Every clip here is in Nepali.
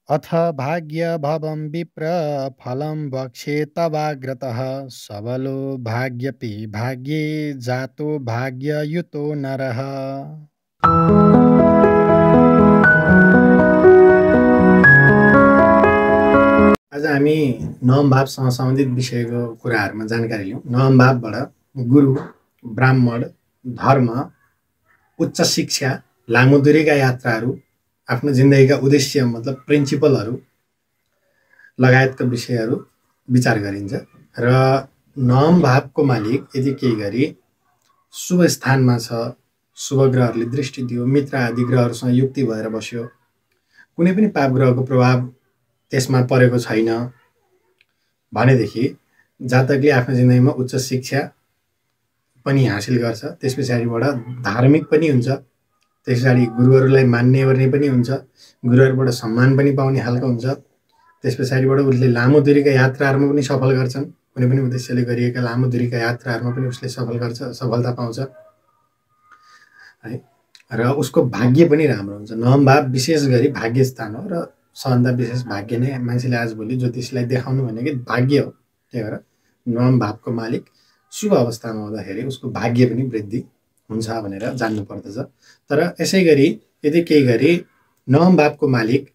अथ भाग्यभवं विप्र फलं वक्षे तवाग्रतः सबलो भाग्यपि भाग्ये जातो भाग्ययुतो नरः। आज हामी नवम भावसँग सम्बन्धित विषयको कुराहरूमा जानकारी लियौँ। नवम भावबाट गुरु, ब्राह्मण, धर्म, उच्च शिक्षा, लामो दूरीका यात्राहरू, आफ्नो जिन्दगीका उद्देश्य मतलब प्रिन्सिपलहरू लगायतका विषयहरू विचार गरिन्छ। र नवम भावको मालिक यदि केही गरी शुभ स्थानमा छ, शुभ ग्रहहरूले दृष्टि दियो, मित्र आदि ग्रहहरूसँग युक्ति भएर बस्यो, कुनै पनि पाप ग्रहको प्रभाव त्यसमा परेको छैन भनेदेखि जातकले आफ्नो जिन्दगीमा उच्च शिक्षा पनि हासिल गर्छ। त्यस पछाडिबाट धार्मिक पनि हुन्छ, त्यस पछाडि गुरुहरूलाई मान्ने गर्ने पनि हुन्छ, गुरुहरूबाट सम्मान पनि पाउने खालको हुन्छ। त्यस पछाडिबाट उसले लामो दूरीका यात्राहरूमा पनि सफल गर्छन्, कुनै पनि उद्देश्यले गरिएका लामो दूरीका यात्राहरूमा पनि उसले सफलता पाउँछ है। र उसको भाग्य पनि राम्रो हुन्छ। नवम भाव विशेष गरी भाग्य स्थान हो र सबभन्दा विशेष भाग्य नै मान्छेले आजभोलि ज्योतिषलाई देखाउनु भनेको भाग्य हो। त्यही भएर नवम भावको मालिक शुभ अवस्थामा हुँदाखेरि उसको भाग्य पनि वृद्धि हुन्छ भनेर जान्नु पर्दछ। तर यसै गरी यदि केही गरी नवम भावको मालिक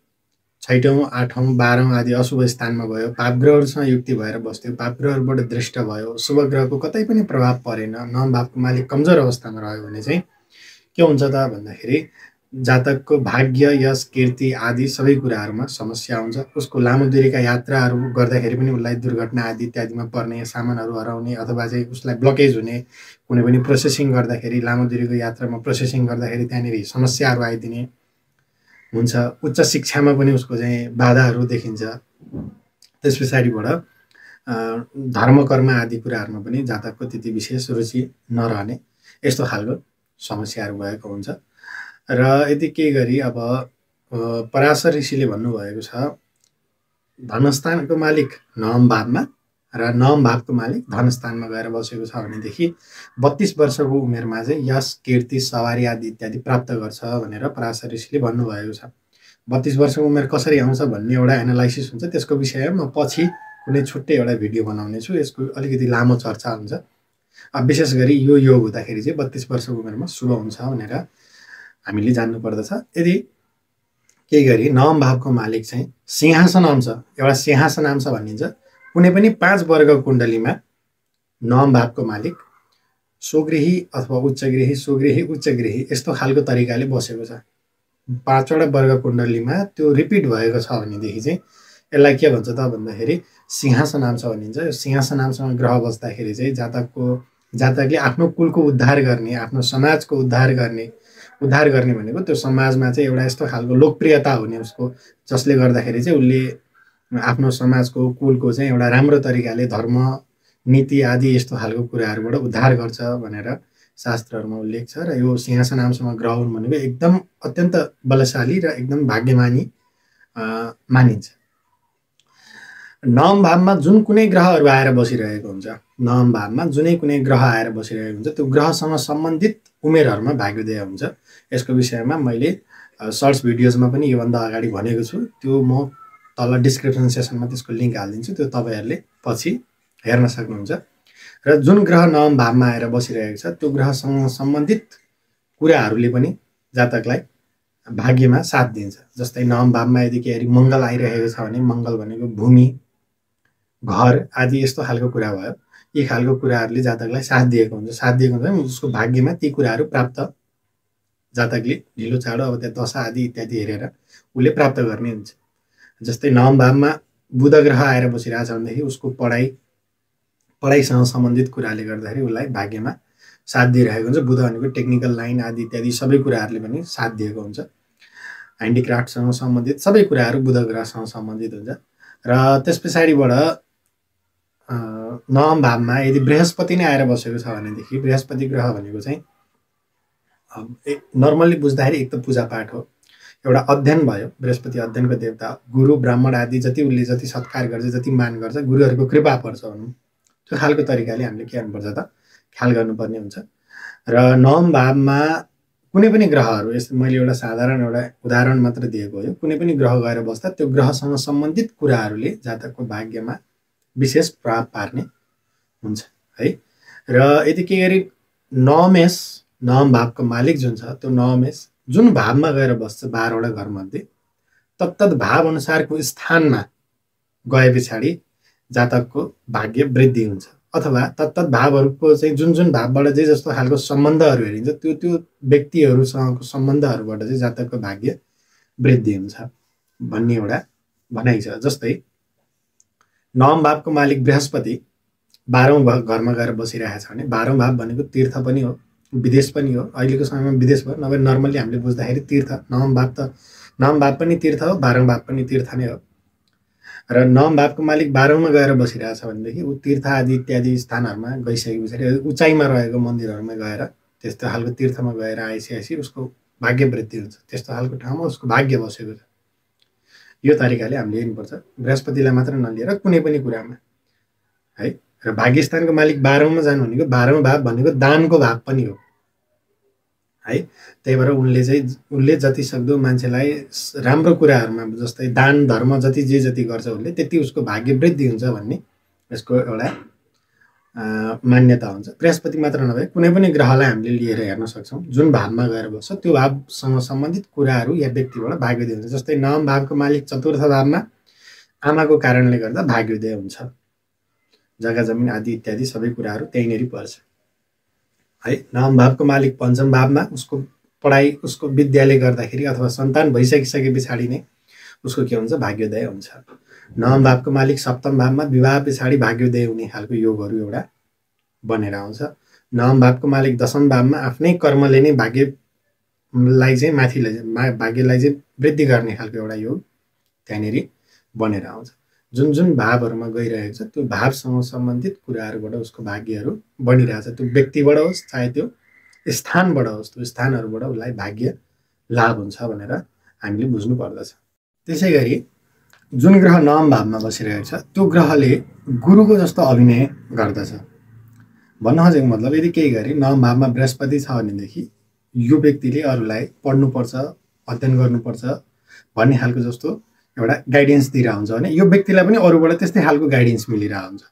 6औं, 8औं, 12औं आदि अशुभ स्थानमा गयो, पाप ग्रहहरूसँग युक्ति भएर बस्थ्यो, पाप ग्रहहरूबाट दृष्ट भयो, शुभ ग्रहको कतै पनि प्रभाव परेन, नवम भावको मालिक कमजोर अवस्थामा रह्यो भने चाहिँ के हुन्छ त भन्दाखेरि जातकको भाग्य, यश, कीर्ति आदि सबै कुराहरूमा समस्या हुन्छ। उसको लामो दूरीका यात्राहरू गर्दाखेरि पनि उसलाई दुर्घटना आदि इत्यादिमा पर्ने, सामानहरू हराउने अथवा चाहिँ उसलाई ब्लकेज हुने, कुनै पनि प्रोसेसिङ गर्दाखेरि लामो दूरीको यात्रामा प्रोसेसिङ गर्दाखेरि त्यहाँनिर समस्याहरू आइदिने हुन्छ। उच्च शिक्षामा पनि उसको चाहिँ बाधाहरू देखिन्छ। त्यस पछाडिबाट धर्म कर्म आदि कुराहरूमा पनि जातकको त्यति विशेष रुचि नरहने यस्तो खालको समस्याहरू भएको हुन्छ। र यदि केही गरी अब पराशर ऋषिले भन्नुभएको छ धनस्थानको मालिक नवम भावमा र नवम भावको मालिक धनस्थानमा गएर बसेको छ भनेदेखि 32 वर्षको उमेरमा चाहिँ यश, कीर्ति, सवारी आदि इत्यादि प्राप्त गर्छ भनेर पराशर ऋषिले भन्नुभएको छ। 32 वर्षको उमेर कसरी आउँछ भन्ने एउटा एनालाइसिस हुन्छ, त्यसको विषयमा म पछि कुनै छुट्टै एउटा भिडियो बनाउने छु। यसको अलिकति लामो चर्चा हुन्छ। विशेष गरी यो योग हुँदाखेरि चाहिँ 32 वर्षको उमेरमा शुभ हुन्छ भनेर हामीले जान्नु पर्दछ। यदि केही गरी नवम भावको मालिक चाहिँ सिंहासन अंश, एउटा सिंहासन अंश भनिन्छ, कुनै पनि 5 वर्ग कुण्डलीमा नवम भावको मालिक स्वगृही अथवा उच्चगृही, स्वगृही, उच्चगृही यस्तो खालको तरिकाले बसेको छ, 5वटा वर्ग कुण्डलीमा त्यो रिपिट भएको छ भनेदेखि चाहिँ यसलाई के भन्छ त भन्दाखेरि सिंहासन अंश भनिन्छ। यो सिंहासन अंशमा ग्रह बस्दाखेरि चाहिँ जातकले आफ्नो कुलको उद्धार गर्ने, आफ्नो समाजको उद्धार गर्ने भनेको त्यो समाजमा चाहिँ एउटा यस्तो खालको लोकप्रियता हुने उसको, जसले गर्दाखेरि चाहिँ उसले आफ्नो समाजको कुलको चाहिँ एउटा राम्रो तरिकाले धर्म, नीति आदि यस्तो खालको कुराहरूबाट उद्धार गर्छ भनेर शास्त्रहरूमा उल्लेख छ। र यो सिंहासन अंशमा ग्रह हुन् भनेको एकदम अत्यन्त बलशाली र एकदम भाग्यमानी मानिन्छ। नवम भावमा जुन कुनै ग्रहहरू आएर बसिरहेको हुन्छ, नवम भावमा जुनै कुनै ग्रह आएर बसिरहेको हुन्छ, त्यो ग्रहसँग सम्बन्धित उमेरहरूमा भाग्योदय हुन्छ। यसको विषयमा मैले सर्ट्स भिडियोजमा पनि योभन्दा अगाडि भनेको छु। त्यो म तल डिस्क्रिप्सन सेसनमा त्यसको लिङ्क हालिदिन्छु, त्यो तपाईँहरूले पछि हेर्न सक्नुहुन्छ। र जुन ग्रह नवम भावमा आएर बसिरहेको छ त्यो ग्रहसँग सम्बन्धित कुराहरूले पनि जातकलाई भाग्यमा साथ दिन्छ। जस्तै नवम भावमा यदि केही मङ्गल आइरहेको छ भने मङ्गल भनेको भूमि, घर आदि यस्तो खालको कुरा भयो। यी खालको कुराहरूले जातकलाई साथ दिएको हुन्छ। उसको भाग्यमा ती कुराहरू प्राप्त जातकले ढिलो चाँडो अब त्यहाँ दशा आदि इत्यादि हेरेर उसले प्राप्त गर्ने हुन्छ। जस्तै नवम भावमा बुध ग्रह आएर बसिरहेछ भनेदेखि उसको पढाइसँग सम्बन्धित कुराले गर्दाखेरि उसलाई भाग्यमा साथ दिइरहेको हुन्छ। बुध भनेको टेक्निकल लाइन आदि इत्यादि सबै कुराहरूले पनि साथ दिएको हुन्छ। ह्यान्डिक्राफ्टसँग सम्बन्धित सबै कुराहरू बुध ग्रहसँग सम्बन्धित हुन्छ। र त्यस पछाडिबाट नवम भावमा यदि बृहस्पति नै आएर बसेको छ भनेदेखि बृहस्पति ग्रह भनेको चाहिँ नर्मल्ली बुझ्दाखेरि एक त पूजापाठ हो, एउटा अध्ययन भयो। बृहस्पति अध्ययनको देवता, गुरु ब्राह्मण आदि उसले जति सत्कार गर्छ, जति मान गर्छ, गुरुहरूको कृपा पर्छ भनौँ, त्यो खालको तरिकाले हामीले के गर्नुपर्छ त ख्याल गर्नुपर्ने हुन्छ। र नवम भावमा कुनै पनि ग्रहहरू यस्तो मैले एउटा साधारण एउटा उदाहरण मात्र दिएको हो। कुनै पनि ग्रह गएर बस्दा त्यो ग्रहसँग सम्बन्धित कुराहरूले जातकको भाग्यमा विशेष प्रभाव पार्ने हुन्छ है। र यदि के गरी नवमेष नवम भावको मालिक जुन छ त्यो नवमेष जुन भावमा गएर बस्छ 12वटा घरमध्ये तत्तत भाव अनुसारको स्थानमा गए पछाडि जातकको भाग्य वृद्धि हुन्छ, अथवा तत्तत भावहरूको चाहिँ जुन जुन भावबाट जे जस्तो खालको सम्बन्धहरू हेरिन्छ त्यो त्यो व्यक्तिहरूसँगको सम्बन्धहरूबाट चाहिँ जातकको भाग्य वृद्धि हुन्छ भन्ने एउटा भनाइ छ। जस्तै नवम भावको मालिक बृहस्पति 12औं घरमा गएर बसिरहेको छ भने 12औं भाव भनेको तीर्थ पनि हो, विदेश पनि हो। अहिलेको समयमा विदेश भयो, नभए नर्मली हामीले बुझ्दाखेरि तीर्थ। नवम भाव पनि तीर्थ हो, 12औं भाव पनि तीर्थ नै हो। र नवम भावको मालिक 12औंमा गएर बसिरहेछ भनेदेखि ऊ तीर्थ आदि इत्यादि स्थानहरूमा गइसके पछाडि उचाइमा रहेको मन्दिरहरूमा गएर त्यस्तो खालको तीर्थमा गएर आइसकेपछि उसको भाग्य वृद्धि हुन्छ। त्यस्तो खालको ठाउँमा उसको भाग्य बसेको छ। यो तरिकाले हामीले हेर्नुपर्छ, बृहस्पतिलाई मात्र नलिएर कुनै पनि कुरामा है। र भाग्यस्थानको मालिक 12औंमा जानु भनेको 12औं भाव भनेको दानको भाव पनि हो है। त्यही भएर उनले जति सक्दो मान्छेलाई राम्रो कुराहरूमा जस्तै दान धर्म जति गर्छ उसले त्यति उसको भाग्य वृद्धि हुन्छ भन्ने यसको एउटा मान्यता हुन्छ। बृहस्पति मात्र नभए कुनै पनि ग्रहलाई हामीले लिएर हेर्न सक्छौँ। जुन भावमा गएर बस्छ त्यो भावसँग सम्बन्धित कुराहरू या व्यक्तिबाट भाग्योदय हुन्छ। जस्तै नवम भावको मालिक चतुर्थ भावमा आमाको कारणले गर्दा भाग्योदय हुन्छ। जग्गा जमिन आदि इत्यादि सबै कुराहरू त्यहीँनेरि पर्छ है। नवम भावको मालिक पञ्चम भावमा उसको पढाइ उसको विद्याले गर्दाखेरि अथवा सन्तान भइसकिसके पछाडि नै उसको के हुन्छ भाग्योदय हुन्छ। नवम भावको मालिक सप्तम भावमा विवाह पछाडि भाग्योदय हुने खालको योगहरू एउटा बनेर आउँछ। नवम भावको मालिक दशम भावमा आफ्नै कर्मले नै भाग्यलाई चाहिँ भाग्यलाई चाहिँ वृद्धि गर्ने खालको एउटा योग त्यहाँनिर बनेर आउँछ। जुन जुन भावहरूमा गइरहेको छ त्यो भावसँग सम्बन्धित कुराहरूबाट उसको भाग्यहरू बनिरहेछ। त्यो व्यक्तिबाट होस् चाहे त्यो स्थानबाट होस्, त्यो स्थानहरूबाट उसलाई भाग्य लाभ हुन्छ भनेर हामीले बुझ्नु पर्दछ। त्यसै गरी जुन ग्रह नवम भावमा बसिरहेको छ त्यो ग्रहले गुरुको जस्तो अभिनय गर्दछ। भन्न खोजेको मतलब यदि केही गरी नवम भावमा बृहस्पति छ भनेदेखि यो व्यक्तिले अरूलाई पढ्नुपर्छ, अध्ययन गर्नुपर्छ भन्ने खालको जस्तो एउटा गाइडेन्स दिइरहेको हुन्छ भने यो व्यक्तिलाई पनि अरूबाट त्यस्तै खालको गाइडेन्स मिलिरहेको हुन्छ।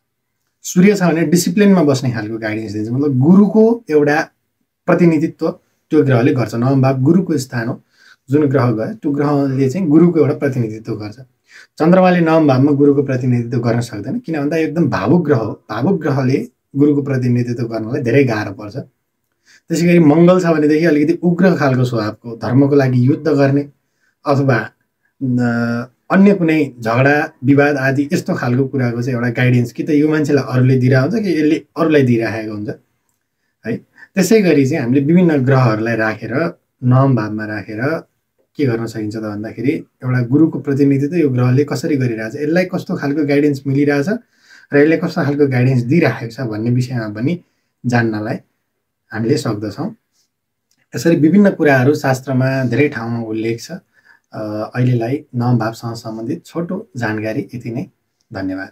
सूर्य छ भने डिसिप्लिनमा बस्ने खालको गाइडेन्स दिन्छ। मतलब गुरुको एउटा प्रतिनिधित्व त्यो ग्रहले गर्छ। नवम भाव गुरुको स्थान हो। जुन ग्रह गयो त्यो ग्रहले चाहिँ गुरुको एउटा प्रतिनिधित्व गर्छ। चन्द्रमाले नवम भावमा गुरुको प्रतिनिधित्व गर्न सक्दैन, किन भन्दा एकदम भावुक ग्रह हो। भावुक ग्रहले गुरुको प्रतिनिधित्व गर्नलाई धेरै गाह्रो पर्छ। त्यसै गरी मङ्गल छ भनेदेखि अलिकति उग्र खालको स्वभावको, धर्मको लागि युद्ध गर्ने अथवा अन्य कुनै झगडा विवाद आदि यस्तो खालको कुराको चाहिँ एउटा गाइडेन्स कि त यो मान्छेलाई अरूले दिइरहेको हुन्छ कि यसले अरूलाई दिइराखेको हुन्छ है। त्यसै गरी चाहिँ हामीले विभिन्न ग्रहहरूलाई राखेर नवम भावमा राखेर के गर्न सकिन्छ त भन्दाखेरि एउटा गुरुको प्रतिनिधित्व यो ग्रहले कसरी गरिरहेछ, यसलाई कस्तो खालको गाइडेन्स मिलिरहेछ र यसले कस्तो खालको गाइडेन्स दिइराखेको छ भन्ने विषयमा पनि जान्नलाई हामीले सक्दछौँ। यसरी विभिन्न कुराहरू शास्त्रमा धेरै ठाउँमा उल्लेख छ। अहिलेलाई नवम भावसँग सम्बन्धित छोटो जानकारी यति नै। धन्यवाद।